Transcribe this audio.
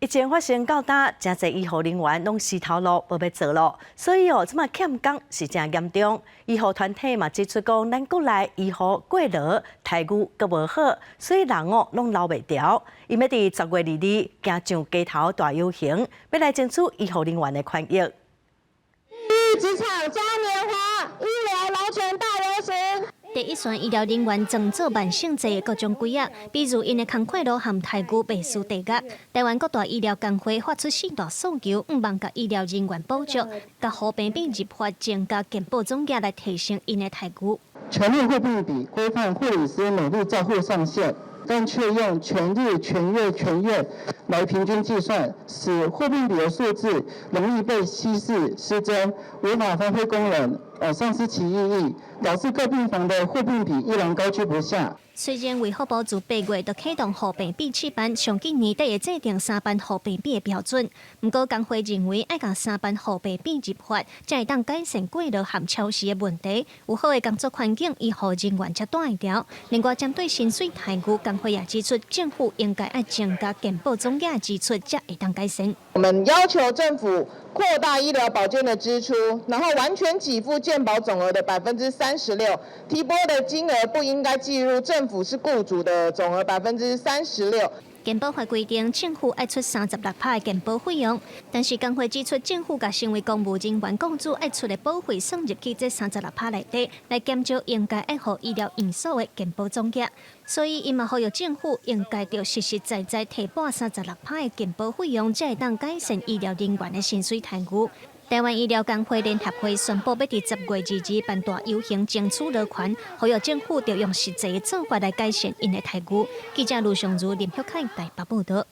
疫情發生到今，誠濟醫護人員攏死頭路，無欲做囉，所以哦，這馬欠工是誠嚴重。醫護團體嘛指出講，咱國內醫護過勞待遇閣無好，所以人哦攏留袂牢。𪜶欲佇10月22行上街頭大遊行，欲來爭取醫護人員的權益。職場嘉年華，醫療勞權大遊行。第一線醫療人員創造萬聖節的各種鬼仔，比如𪜶的工課勞和待遇袂輸地獄。台灣各大醫療工會發出四大訴求，向望共醫療人員補足，共護病比入法增加健保總額來提升𪜶的待遇。全日護病比規範護理師每日照護上限，但卻用全日、全月、全院來平均計算，使護病比的數字容易被稀釋失真，無法發揮功能，喪失其意義，導致各病房的護病比依然高居不下。雖然衛福部自8月就啟動護病比試辦，上緊年底會制定三班護病比的標準。毋過工會認為愛共三班護病比入法，才會當改善過勞和超時的問題，有好的工作環境，醫護人員才蹛會牢。另外，針對薪水待遇，工會也指出，政府應該愛增加健保總額支出，才會當改善。我們要求政府擴大醫療保健的支出，然後完全給付健保總額的36%，提撥的金額不應該計入政府是僱主的總額36%。健保法規定，政府愛出36趴的健保費用，但是工會指出，政府共身為公務人員僱主愛出的保費算入去這三十六趴內底，來減少應該愛予醫療院所的健保總額。所以，𪜶嘛呼籲政府應該著實實在在提撥三十六趴的健保費用，才會當改善醫療人員的薪水待遇。台灣醫療工會聯合會宣布，欲佇10月22辦大遊行，爭取勞權，呼籲政府著用實際的做法來改善𪜶的待遇。記者盧尚如、林旭凱台北報道。